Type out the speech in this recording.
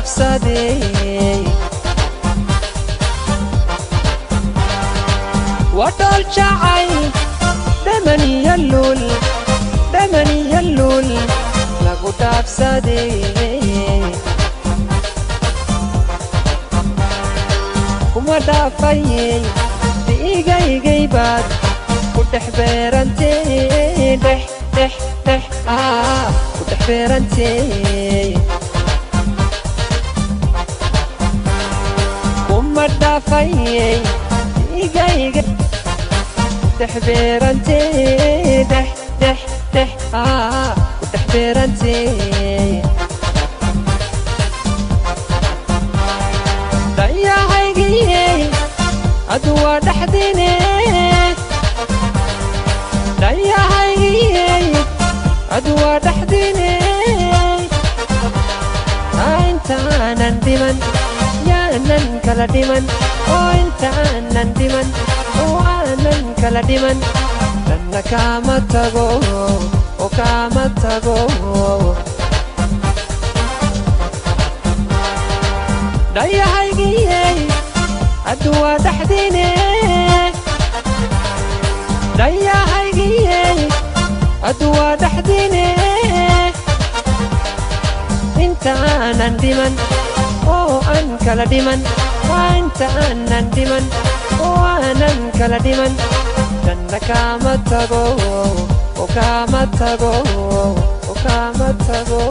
Dhaafsaday waa dhool jacayl, dhamaniyo luul, dhamaniyo luul lagu dhaafsaday. Kuma dhaafayey, dhiigaygay baad ku dhex beerantay, dhex dhex dhex ku dhex beerantay. Kuma dhaafayey, dhiigayga dhex beerantay, dhex dhex dhex ku dhex beerantay. Dhayahaygiyey, adu waa dhaxdine. Dhayahaygiyey, adu waa dhaxdine. Intaanan dhiman yaanan kala dhiman, oo intaanan dhiman oo aanan kala dhiman, dhanna kaama tago oo kaama tago. Dhayahaygiyey, addu waa dhaxdine. Dhayahaygiyey, addu waa dhaxdine. Intaanan dhiman oo aan kala dhiman, waa intaanan dhiman oo aanan kala dhiman, dhanna kaama tago oo kaama tago oo kaama tago.